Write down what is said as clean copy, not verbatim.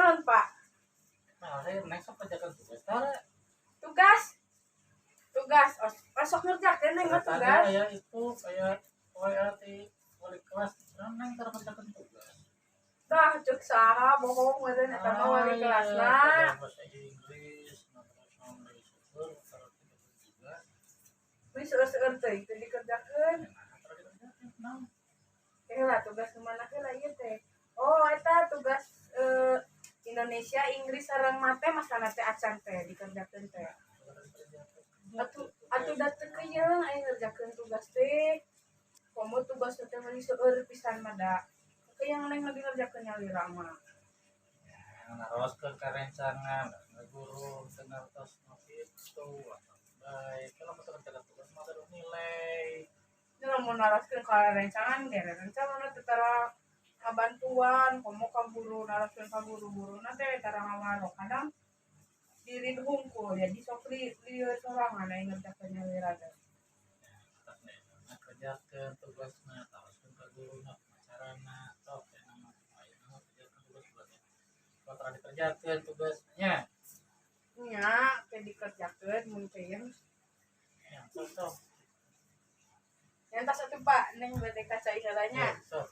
Naon, Pak? Nah, saya neng sok kerjakan tugas tara. Tugas. Tugas. Os, sok ngerjakeun neng mah Tadi tugas. Aya itu kayak WA ti wali kelas, nah, neng tara kerjakan tugas. Dah cek saha, bohong meureun eta mah wali Ah, iya, kelasna. pelajaran bahasa Inggris, nah, terus naon deui, seueur tara kerjakan tugas. Wih, seueur-seueur teuing teu dikerjakeun. Nah, tara dikerjakeun naon? Eh lah, tugas kemana heula ieu teh? Oh, eta tugas Indonesia, Inggris sareng mate masalah teh acan teh dikerjakeun teh. Tara dikerjakeun. Atuh atuh da teu keuyeuh aya ngerjakeun tugas teh. Komo tugas teh meuni seueur pisan mah da. Keuyeuh neng lagi ngerjakeun nyalira mah. Ya, naroskeun ka rencangan, guru teu ngartos nu kitu, baik. Kalau mau kerjakan tugas mah kudu nilai. Ini lamun naroskeun ka rencangan ge rencangan teh tara ngabantuan, komo ka guru, naroskeun ka guru-guruna teh tara ngawaro. Kadang diri hungkul, jadi sok lieur sorangan aya ngerjakeun nyalira teh. Nah, kerjakeun tugasna, taroskeun ka guruna carana sok ya nama aya nama kerjakeun tugas buatnya. Kalau tara dikerjakeun tugasnya, Nya, teh dikerjakeun mun teh. Ya sok sok. Yang tas atuh, Pak, neng bade ka cai heula nya. Ya, sok.